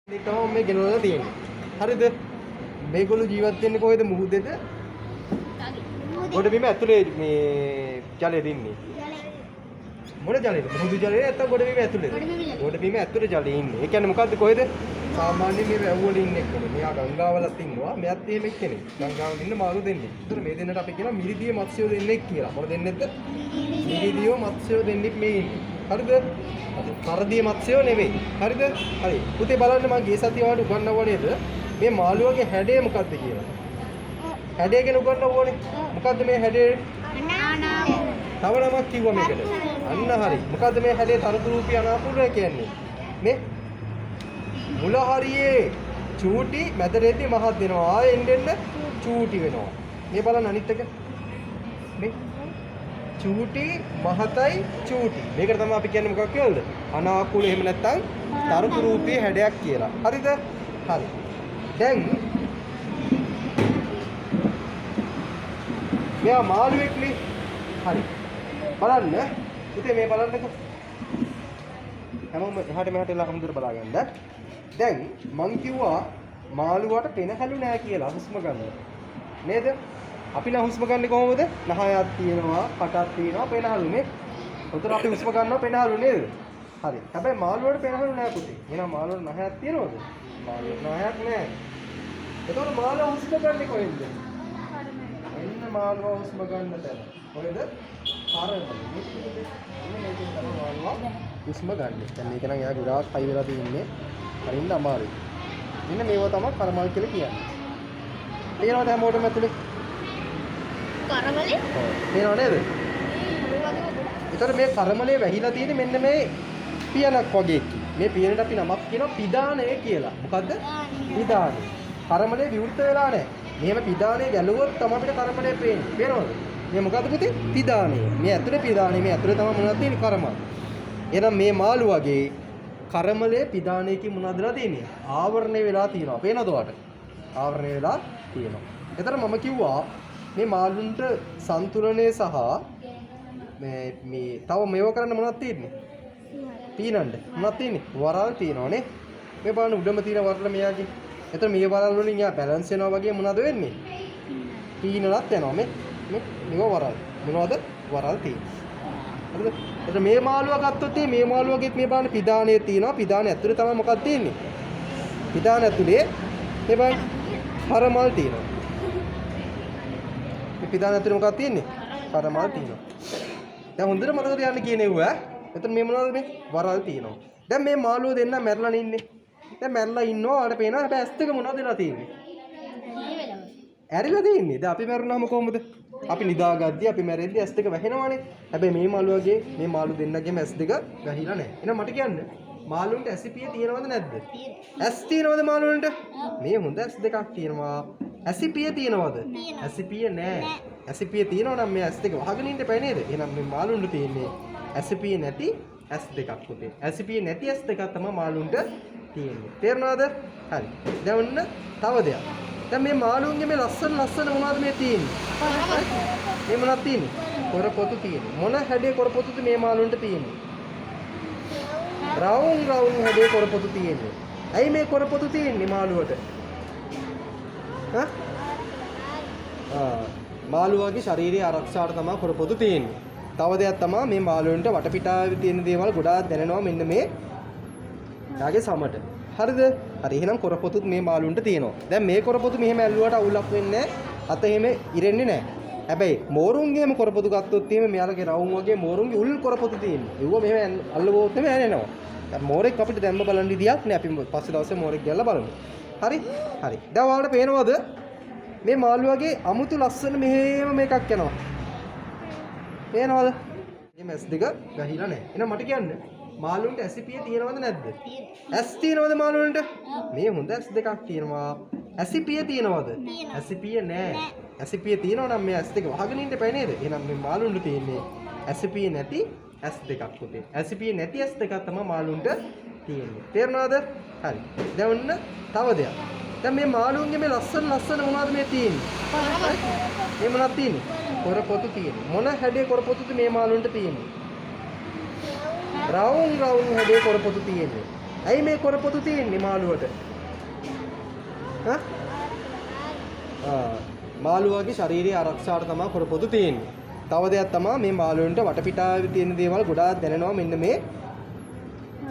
දෙනෙක් තමයි මේ ගෙනල්ලා තියෙන්නේ. හරිද? මේගොල්ලෝ ජීවත් වෙන්නේ කොහෙද? මුහුදේද? ගොඩබිම ඇතුලේ මේ ජලයේ ඉන්නේ. මොන ජලයේද? මුහුදු ජලයේ නැත්නම් ගොඩබිම ඇතුලේද? ගොඩබිම ඇතුලේ ජලයේ ඉන්නේ. ඒ කියන්නේ මොකද්ද කොහෙද? සාමාන්‍යයෙන් මේ වැව් වල ඉන්න එක්කෙනෙක්. මෙයා ගංගාවලත් ඉන්නවා. මෙයාත් එහෙම එක්කෙනෙක්. ගංගාවල ඉන්න මාළු දෙන්නෙක්. ඒතර මේ දෙන්නට අපි කියනවා මිරිදිය මත්ස්‍යෝ දෙන්නෙක් කියලා. මොන දෙන්නෙක්ද? මිරිදියෝ මත්ස්‍යෝ දෙන්නෙක් මේ ඉන්නේ. හරිද? හරි. කරදිය මත්ස්‍යෝ නෙවෙයි. හරිද? හරි. පුතේ බලන්න මං ගිය සතියේ ඔයාලට උගන්වුවා නේද? මේ මාළුවගේ හැඩය මොකද්ද කියලා. හැඩය ගැන උගන්වුවානේ. මොකද්ද මේ හැඩය? තව නමක් කිව්වා මේකට. අන්න හරි. මොකද්ද මේ හැඩේ තරුතු රූපී අනාපූර්ණය කියන්නේ? මේ මුල හරියේ චූටි මැදට එද්දි මහත් වෙනවා. ආයෙ එන්න එන්න චූටි වෙනවා. මේ බලන්න අනිත් එක. මේ චූටි මහතයි චූටි. මේකට තමයි අපි කියන්නේ මොකක් කියලාද? අනාකූල එහෙම නැත්නම් තරුතු රූපී හැඩයක් කියලා. හරිද? හරි. දැන් මෙයා මාළුවෙක්නේ. හරි. බලන්න. පුතේ මේ බලන්නකෝ. හැමෝම එහාට මෙහාට වෙලා හොඳට බලා ගන්න. දැන් මං කිව්වා මාළුවාට පෙනහැලු නෑ කියලා හුස්ම ගන්න. නේද? අපි නම් හුස්ම ගන්නේ කොහොමද? නහයක් තියෙනවා, කටක් තියෙනවා, පෙනහැලු නේ. උතර අපි හුස්ම ගන්නවා පෙනහැලු නේද? හරි. හැබැයි මාළුවාට පෙනහැලු නෑ පුතේ. එහෙනම් මාළුවාට නහයක් තියෙනවද? මාළුවාට නහයක් නෑ. එතකොට මාළුවා හුස්ම ගන්නේ කොහෙන්ද? එන්න මාළුවා හුස්ම ගන්න තැන. කොහෙද? කරමල. මේක පුතේ. එන්න මේකෙන් තමයි මාළුවා හුස්ම ගන්නෙ. දැන් මේක නම් එයා ගොඩාක් හයි වෙලා තියෙන්නේ. හරින්න අමාරුයි. මෙන්න මේවා තමයි කරමල් කියලා කියන්නේ. පේනවද හැමෝටම ඇතුලේ? කරමලේ? ඔව්. පේනව නේද? ඒතර මේ කරමලේ වැහිලා තියෙන්නේ මෙන්න මේ පියනක් වගේ එකකින්. මේ පියනට අපි නමක් කියනවා පිදානය කියලා. මොකද්ද? පිදානය. කරමලේ විවෘත වෙලා නැහැ. මෙහෙම පිදානය ගැලුවොත් තමයි අපිට කරමලේ පේන්නේ. පේනවද? මේ මොකද්ද පුතේ? පිදානය. මේ ඇතුලේ පිදානය. මේ ඇතුලේ තමයි මොනවද තියෙන්නේ? කරමල්. එහෙනම් මේ මාළු වගේ කරමලේ පිදානයකින් මොනවද වෙලා තියෙන්නේ? ආවරණය වෙලා තියෙනවා. පේනවද ඔයාලට? ආවරණය වෙලා තියෙනවා. එතන මම කිව්වා මේ මාළුන්ට සන්තුලනය සහ මේ මේ තව මේව කරන්න මොනවද තියෙන්නේ? පීනන්න මොනවද තියෙන්නේ? වරල් තියෙනවනේ. මේ බලන්න උඩම තියෙන වරල මෙයාගේ. එතන මේ වරල් වලින් යා බැලන්ස් වෙනවා වගේ මොනවද වෙන්නේ? පීනලත් යනවා මේ. මේ මේව වරල්. මොනවද? වරල් තියෙන්නේ. හරිද? එතන මේ මාළුවා ගත්තොත් මේ මාළුවගෙත් මේ බලන්න පිදානය තියෙනවා. පිදානය ඇතුලේ තමයි මොකක්ද තියෙන්නේ? පිදාන ඇතුලේ මේ බලන්න කරමල් තියෙනවා. මේ පිදාන ඇතුලේ මොකක්ද තියෙන්නේ? කරමල් තියෙනවා. දැන් හොඳට මතක තියාගන්න කියන ඒවා ඈ. එතන මේ මොනවද මේ? වරල් තියෙනවා. දැන් මේ මාළුව දෙන්න මැරලා ඉන්නේ. දැන් මැරලා ඉන්නවා ඔයාලට පේනවා. හැබැයි ඇස් දෙක මොනවද වෙලා තියෙන්නේ? ඇරිලා තියෙන්නේ. දැන් අපි මැරුණාම කොහොමද? අපි නිදාගද්දි අපි මැරෙද්දි ඇස් දෙක වැහෙනවානේ. හැබැයි මේ මාළුවගේ මේ මාළු දෙන්නගේම ඇස් දෙක වැහිලා නැහැ. එහෙනම් මට කියන්න මාළුන්ට ඇසිපිය තියෙනවද නැද්ද? ඇස් තියෙනවද මාළුන්ට? මේ හොඳ ඇස් දෙකක් තියෙනවා. ඇසිපිය තියෙනවද? ඇසිපිය නෑ. ඇසිපිය තියෙනවා නම් මේ ඇස් දෙක වහගෙන ඉන්න එපා නේද? එහෙනම් මේ මාළුන්ට තියෙන්නේ ඇසිපිය නැති ඇස් දෙකක් පුතේ. ඇසිපිය නැති ඇස් දෙකක් තමයි මාළුන්ට තියෙන්නේ. තේරුණාද? හරි. දැන් ඔන්න තව දෙයක්. දැන් මේ මාළුන්ගේ මේ ලස්සන ලස්සන මොනවද මේ තියෙන්නේ? මේ මොනවද තියෙන්නේ? කොරපොතු තියෙන්නේ. මොන හැඩේ කොරපොතුද මේ මාළුන්ට තියෙන්නේ? රවුම් රවුම් හැඩේ කොරපොතු තියෙන්නේ. ඇයි මේ කොරපොතු තියෙන්නේ මාළුවට? ඈ? ආ මාළුවාගේ ශාරීරික ආරක්ෂාවට තමයි කොරපොතු තියෙන්නේ. තව දෙයක් තමයි මේ මාළුවන්ට වටපිටාවේ තියෙන දේවල් ගොඩාක් දැනෙනවා මෙන්න මේ යාගේ සමට. හරිද? හරි එහෙනම් කොරපොතුත් මේ මාළුන්ට තියෙනවා. දැන් මේ කොරපොතු මෙහෙම ඇල්ලුවට අවුලක් වෙන්නේ නැහැ. අත එහෙම ඉරෙන්නේ නැහැ. හැබැයි මෝරුන්ගේ එහෙම කොරපොතු ගත්තොත් එහෙම මෙයාලගේ රවුම් වගේ මෝරුන්ගේ උල් කොරපොතු තියෙන්නේ. ඒව මෙහෙම අල්ලුවොත් එහෙම ඇනෙනවා. දැන් මෝරෙක් අපිට දැම්ම බලන්න විදියක් නෑ. අපි පස්සේ දවසේ මෝරෙක් ගැල්ලා බලමු. හරි? හරි. දැන් ඔයාලට පේනවද මේ මාළුවාගේ අමුතු ලස්සන මෙහෙම මේකක් යනවා. පේනවද? මේ ඇස් දෙක වැහිලා නැහැ. එහෙනම් මට කියන්න මාළුන්ට ඇසිපිය තියෙනවද නැද්ද? ඇස් තියෙනවද මාළුන්ට? මේ හොඳ ඇස් දෙකක් තියෙනවා. ඇසිපිය තියෙනවද? ඇසිපිය නෑ. ඇසිපිය තියෙනවා නම් මේ ඇස් දෙක වහගෙන ඉන්න එපා නේද? එහෙනම් මේ මාළුන්ට තියෙන්නේ ඇසිපිය නැති ඇස් දෙකක් පුතේ. ඇසිපිය නැති ඇස් දෙකක් තමයි මාළුන්ට තියෙන්නේ. තේරුණාද? හරි. දැන් ඔන්න තව දෙයක්. දැන් මේ මාළුන්ගේ මේ ලස්සන ලස්සන මොනවද මේ තියෙන්නේ? මේ මොනවද තියෙන්නේ? කොරපොතු තියෙන්නේ. මොන හැඩේ කොරපොතුද මේ මාළුන්ට තියෙන්නේ? රවුම් රවුම් හැඩේ කොරපොතු තියෙන්නේ. ඇයි මේ කොරපොතු තියෙන්නේ මාළුවට? ඈ? ආ මාළුවාගේ ශාරීරික ආරක්ෂාවට තමයි කොරපොතු තියෙන්නේ. තව දෙයක් තමයි මේ මාළුවන්ට වටපිටාවේ තියෙන දේවල් ගොඩාක් දැනෙනවා මෙන්න මේ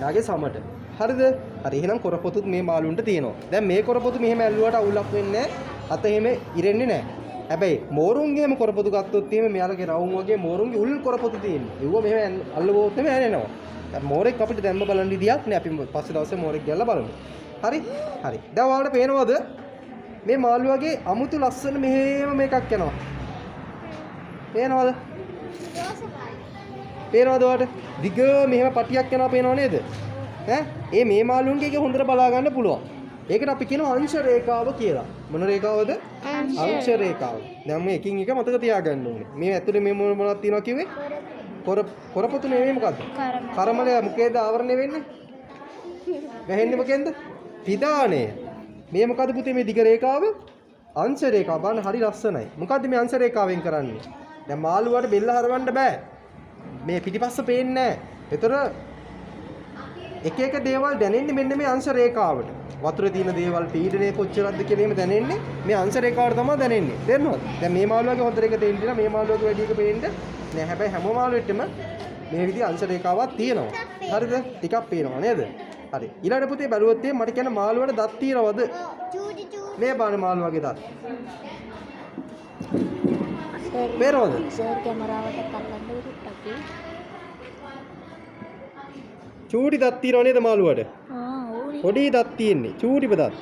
යාගේ සමට. හරිද? හරි, එහෙනම් කොරපොතුත් මේ මාළුන්ට තියෙනවා. දැන් මේ කොරපොතු මෙහෙම ඇල්ලුවට අවුලක් වෙන්නේ නැහැ. අත එහෙම ඉරෙන්නේ නැහැ. හැබැයි මෝරුන්ගේ එහෙම කොරපොතු ගත්තොත් එහෙම මෙයාලගේ රවුම් වගේ මෝරුන්ගේ උල් කොරපොතු තියෙන්නේ. ඒව මෙහෙම අල්ලුවොත් එහෙම ඇනෙනවා. දැන් මෝරෙක් අපිට දැම්ම බලන්න විදියක් නෑ. අපි පස්සේ දවසේ මෝරෙක් ගිහලා බලමු. හරි? හරි. දැන් ඔයාලට පේනවද මේ මාළුවාගේ අමුතු ලස්සන මෙහෙම මේකක් යනවා. පේනවද? පේනවද ඔයාලට? දිග මෙහෙම පටියක් යනවා පේනව නේද? ඈ ඒ මේ මාළුන්ගේ එක හොඳට බලා ගන්න පුළුවන්. ඒකට අපි කියනවා අංශ රේඛාව කියලා. මොන රේඛාවද? අංශ රේඛාව. දැන් මේ එකින් එක මතක තියාගන්න ඕනේ. මේ ඇතුලේ මේ මොන මොනවද තියෙනවා කිව්වේ? කොරපොතු නෙමෙයි මොකද්ද? කරමලය. මොකේද ආවරණය වෙන්නේ? වැහෙන්නේ මොකෙන්ද? පිදාණය. මේ මොකද්ද පුතේ මේ දිග රේඛාව? අංශ රේඛාව. බලන්න හරි ලස්සනයි. මොකද්ද මේ අංශ රේඛාවෙන් කරන්නේ? දැන් මාළුවාට බෙල්ල හරවන්න බෑ. මේ පිටිපස්ස පේන්නේ නෑ. ඒතර එක එක දේවල් දැනෙන්නේ මෙන්න මේ අංශ රේඛාවට. වතුරේ තියෙන දේවල් පීඩනය කොච්චරක්ද කියලා එහෙම දැනෙන්නේ මේ අංශ රේඛාවට තමයි දැනෙන්නේ. තේරෙනවද? දැන් මේ මාළුවාගේ හොඳ රේඛ තේින්න තියෙනවා, මේ මාළුවාගේ වැඩි එක පේන්න නෑ. හැබැයි හැම මාළුවෙටම මේ විදිහ අංශ රේඛාවක් තියෙනවා. හරිද? ටිකක් පේනවා නේද? හරි. ඊළඟට පුතේ බැලුවොත් එහෙම මට කියන්න මාළුවාට දත් තියෙනවද? මේ බලන්න මාළුවාගේ දත්. පේනවද? සර් කැමරාවට අල්ලන්න ටිකක්. චූටි දත් තියෙනව නේද මාළුවාට? ආ ඕනේ. පොඩි දත් තියෙන්නේ. චූටිම දත්.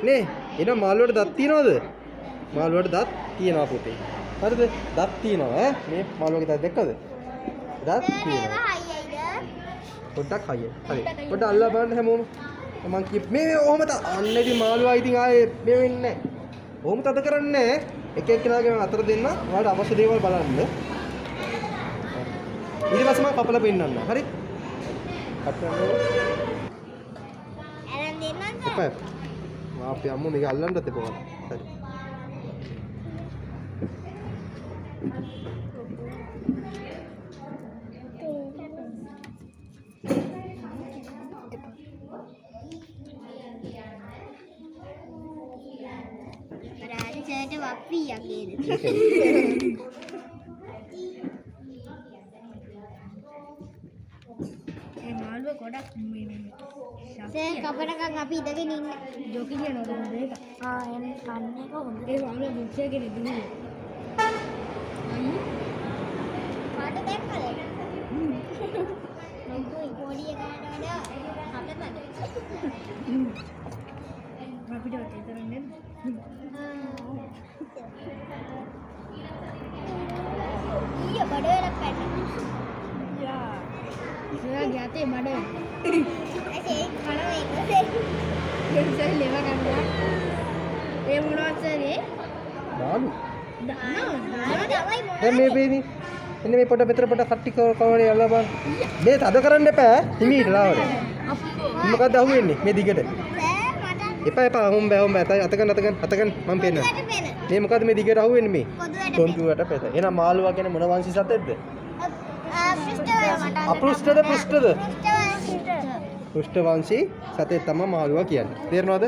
නේ? එහෙනම් මාළුවාට දත් තියෙනවද? මාළුවාට දත් තියෙනවා පුතේ. හරිද? දත් තියෙනවා ඈ. මේ මාළුවාගේ දත් දැක්කද? දත් තියෙනවා. පොඩ්ඩක් හයිය. හරි. පොඩ්ඩක් අල්ලලා බලන්න හැමෝම. මං කිය මේ මේ ඔහොම අන්න ඉතින් මාළුවා ඉතින් ආයේ මේ වෙන්නේ නැහැ. ඔහොම තද කරන්නේ නැහැ. එක එක්කෙනාගේ මං අතර දෙන්න. ඔයාලට අවශ්‍ය දේවල් බලන්න. ඊට පස්සේ මං කපලා පෙන්නන්නම්. හරි? අරන් දෙන්නද? එපා. මා අපේ අම්මෝ මේක අල්ලන්නත් එපා. හරි. රාජ සර්ට වප්පියා නේද? ඒ මාළුව ගොඩක් මේ සර් කපනකන් අපි ඉඳගෙන ඉන්න. ජොකි කියනවද මොකද ඒක? ආ එන් කන්න එක හොඳ. ඒ මාළුව බොක්ස් එකේ දුන්නේ. අයියෝ පාට දැක්කද? ලොකුයි පොඩි එකාට වඩා කටතද. අපිට ඒ තරම් නේද? ඊය බඩ වෙලා පැන්න. යා. සර් යතේ බඩ. ඇයි කනවා ඒක? සර් ලෙව ගන්නවා. ඒ මොනවද සර් ඒ? මාළු. දන්නවා. මාළු තමයි මොනවද? දැන් මේ පේන්නේ. එන්න මේ පොඩ මෙතන පොඩ කට්ටි කවරේ අල්ල බලන්න. මේ තද කරන්න එපා. හිමීට ලාවර. මොකද්ද අහුවෙන්නේ මේ දිගට? එපා එපා හොම් බෑ හොම් බෑ. අත ගන්න අත ගන්න අත ගන්න මම පෙන්නන්න. මේ මොකද්ද මේ දිගට අහුවෙන්නේ මේ? පොදුවට පෙත. එහෙනම් මාළුවා කියන්නේ මොන වංශي සතෙක්ද? අපෘෂ්ඨද පෘෂ්ඨද? පෘෂ්ඨ වංශී සතෙක් තමයි මාළුවා කියන්නේ. තේරෙනවද?